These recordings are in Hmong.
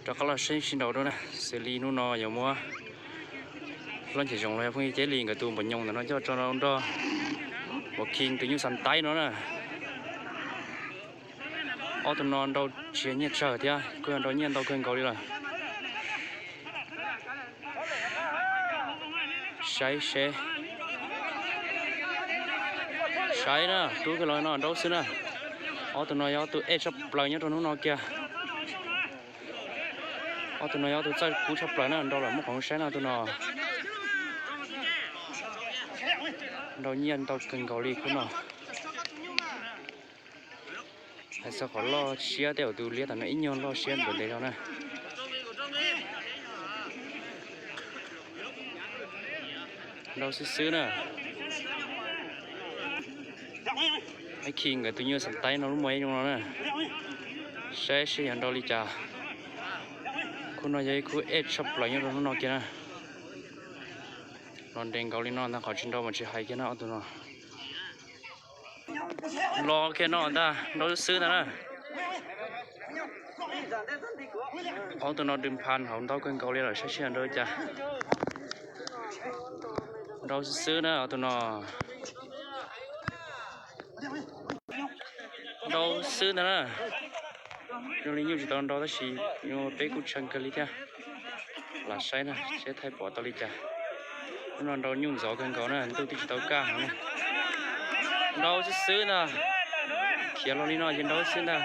Rov qab los saib sib nraus dua na, xws li hnub no yuav muab Hlob Nchais Zoov los yog phooj ywg Ceb Lis nkawd tus npam nyoos ntawm no coj tso nrog Mus Khis tus nyuj Xas Taib no na. Ob tug no nrau tsis yog nyiaj tsawg thiab, kuj yog nrau nyiaj ntau kawg nkaus li lawm. Saib seb, saib na, rub kiag los no nrau xwb na. Ob tug no yog ob tug ej tshaj plaws nyob rau hnub no kiag. Ob tug no yog ob tug txawj kub tshaj plaws na, nrau lawm muaj qhov saib no, ob tug no nrau nyiaj ntau kawg nkaus li khub no. Hais txog qhov loj siab tej zaum tus liab tom no ib nyuag loj siab npaum ntev zog na. Nrau xwb xwb na. Ib Khis nkawd tus nyuj Xas Taib no lub muag ib zoo no na. Saib seb yog nrau li cas. Khub no yog ib khub ej tshaj plaws nyob rau hnub no kiag na. Los nres nkaus li no ntag, qhov tsis nrau mas tsis hais kiag na, ob tug no. Los kiag no ntag, nrau xwb ntag na. Ob tug no dws phas hauv ntau kawg nkaus li lawm, saib seb yog nrau li cas. Nrau xwb xwb na ob tug no. Nrau xwb ntag na. Zoo li nyuj tsis tau nrau tab sis peb kuj tshee kawg li thiab. Lam saib na seb thaij pom tau li cas. Hnub no nrau nyuj ntxov kawg nkaus na, ntuj twb tsis tau kaj heev na. Nrau xwb xwb ntag. Khiav los li no ces nrau xwb ntag.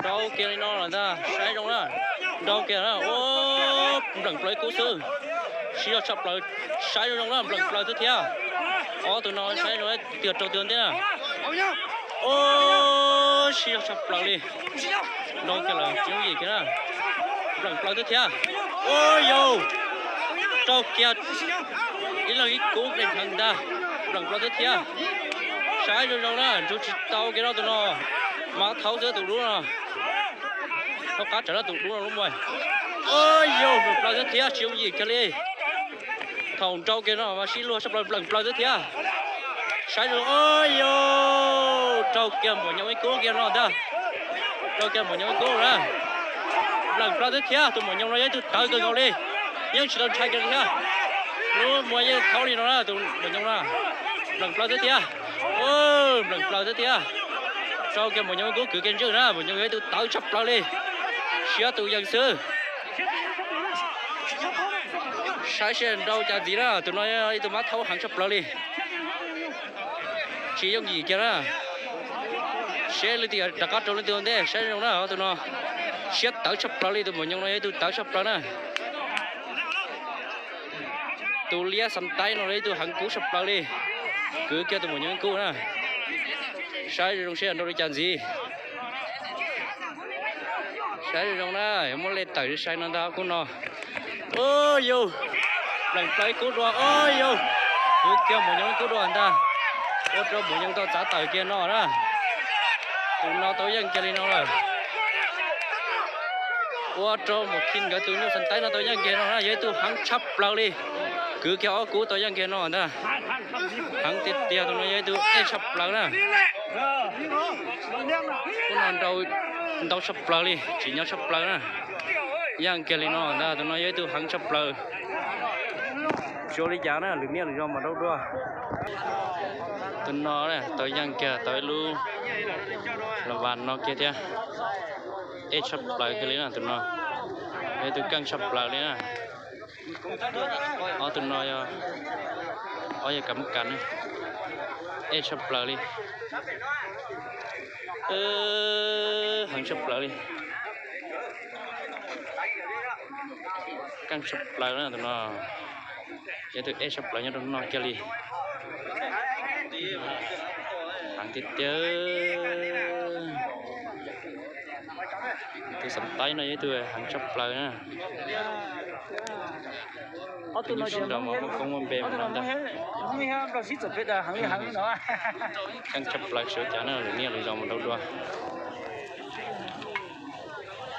Nrau kiag li no lawm ntag, saib zoo na. Nrau kiag na, ua, npleem plaws ib kub xwb. Siab zog tshaj plaws, saib zoo zoo na, npleem plaws xwb thiab. Ob tug no saib zoo tiag rau tiag ntej na. Ua, siab zog tshaj plaws li. Nrau kiag lawm tsis yooj yim kiag na. Npleem plaws xwb thiab. Ua yau, rau kiag ib leeg ib kub deej heev ntag. Npleem plaws xwb thiab. Saib zoo zoo na, nrug tsis tau kiag no tus no. Mas thaub xwb tus dub no. Thaub qab tsawv no tus dub no lub muag. Ua yau, npleem plaws xwb thiab, tsis yooj yim kiag li. Thaum nrau kiag no mas sib luag tshaj plaws, npleem plaws xwb thiab. Saib zoo, ua yau, rau kiag npaum nyoos ib kub kiag no ntag. Rau kiag npaum nyoos ib kub na. Npleem plaws xwb thiab, tus maum nyoos no yog ib tug tawv kawg nkaus li. Yeej tsis tau ntshai kiag li thiab. Lub muag yeej thaub li no na, tus maum nyoos no. Npleem plaws xwb thiab. Npleem plaws xwb thiab. Rau kiag maum nyoos ib kub kwv kiag ntswj na, maum nyoos yog ib tug tawv tshaj plaws li. Siab tus yees xwb. Saib seb nrau cas ntxiv na, tus no ib tug mab thaub heev tshaj plaws li. Tsis yooj yim kiag na. Seb leej twg rov qab rau leej twg ua ntej, saib zoo na, tus no siab tawv tshaj plaws li, tus maum nyoos no yog ib tug tawv tshaj plaws na. Tus liab xas taib no yog ib tug heev kub tshaj plaws li. Kwv kiag tus maum nyoos ib kub na. Saib zoo seb nrau li cas ntxiv. Saib zoo zoo na, yuav muab lej tawm sai no ntag kub no. Ua yau, npleem plaws ib kub dua, ua yau. Kwv kiag maum nyoos ib kub dua ntag. Ua rau maum nyoos tau txav tawm kiag no na. Tus no tau yeej kiag li no lawm. Ua rau maum khib nkawd tus nyuj xas taib no tau yeej kiag no na, yog ib tug heev tshaj plaws li. Kwv kiag ob kub tau yeej kiag no ntag. Heev tiag tiag, tus no yog ib tug ej tshaj plaws na. Kub no nrau ntau tshaj plaws li, tsim nyog tshaj plaws na. Yeej kiag li no ntag, tus no yog ib tug heev tshaj plaws. Tsis ua li cas na, lwm niaj lwm zaus mam nrau dua. Tus no tau yeej kiag tau ib lub las vas no kiag thiab. Ej tshaj plaws kiag li na, tus no yog ib tug keej tshaj plaws li na. Ob tug no yog, ob yog kav muab kav na. Ej tshaj plaws li. Heev tshaj plaws li. Keej tshaj plaws na tus no. Yog tus ej tshaj plaws nyob rau no kiag li. Heev tiag tiag. Tus xas taib no yog ib tug heev tshaj plaws na. Tus nyuj sib nraus mas muaj koob muaj npe mas no ntag. Keej tshaj plaws, tsis ua cas na, lwm niaj lwm zaus mam nrau dua.